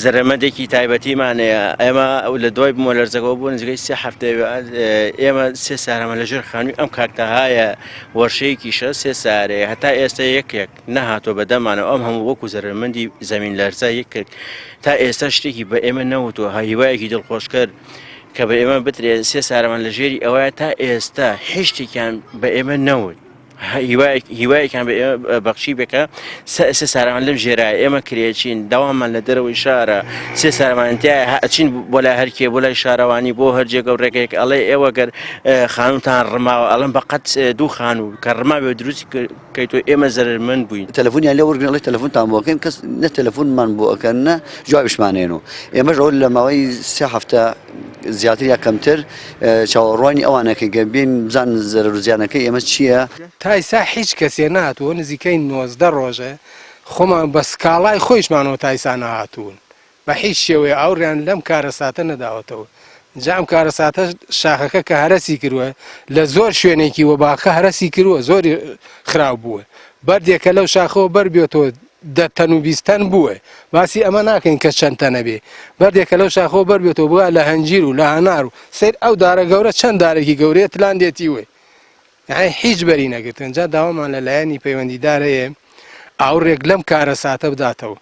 زەرەمەندێکی تایبەتیمان هەیە ئێمە لە دوای بوومەلەرزەکەەوە بۆ نزیکەی سێ هەفتەیە ئێمە سێ سارەمە لەژێر خانووی ئەم کاکتەهایە وەرشەیەکیشە سێ سارەیە هەتا ئێستا یەکێک نەهاتوە بە دەمانەوە ئەم هەموو وەکو زەرەرمەندی زەمین لەرزە یەکێک تا ئێستا شتێکی بە ئێمە نەوتوە هیوایەکی دڵخۆشکەر کە بە ئێمە بترێ سێ سارەمان لە ژێری ئەوەیە تا ئێستا هیچ شتێکیان بە ئێمە نەوت هیوایەکیان بە ئێمە بەخشی بێکە سێ سارەمان لەم ژێرایە ئێمە کرێچین داوامان لە دەرەوەی شارە سێ سارەمان تایە ئەچین بۆ لای هەرکێ بۆ لای شارەوانی بۆ هەر جێگە و ڕێگەیەک ئەڵێ ئێوە گەر خانووتان ڕماوە ئەڵێن بە قەت دوو خانوو کە ڕماوێ دروستی کەیت و ئێمە زەرەرمەند بووین. تەلەفونیان لێ وەرگرن ئەڵێ تەلەفونتان بۆ ئەکەین کەس نە تەلەفونمان بۆ ئەکەن نە جوابیشمان ئەیەن و ئێمەش ئەوە لە ماوەی سێ هەفتە زیاتر یا کەمتر چاوەڕوانی ئەوان ئەکەین کە بێن بزانن زەرەر و زیانەکەی ئێمە چییە. تا ئیستا هیچ کەسێ نەهاتووە نزیکەی 19 ڕۆژە خۆمان بە سکاڵای خۆیشمانەوە تا ئیستا نەهاتوون بە هیچ شێوەیە ئاوڕیان لەم کارەساتە نەداوەتەوە. جا ئەم کارەساتەش شاخەکە کە هەرەسی کردووە لە زۆر شوێنێکی وە باخە هەرەسی کردووە زۆری خراپ بووە. بەردێکە لەو شاخەوە بەر بێتەوە دە تەن و 20 تەن بووە. باسی ئەمە ناکەین کە چەند تەنە بێ. بەردێکە لەو شاخەوە بەر بێتەوە بگا لە هەنجیر و لە هەنار و سەیر ئەو دارە گەورە چەند دارێکی گەورەیە تلاندێتی وێ. یانی هیچ بەری نەگرتن. جا داوامان لە لایەنی پەیوەندیدار هەیە ئاوڕێک لەم کارەساتە بداتەوە.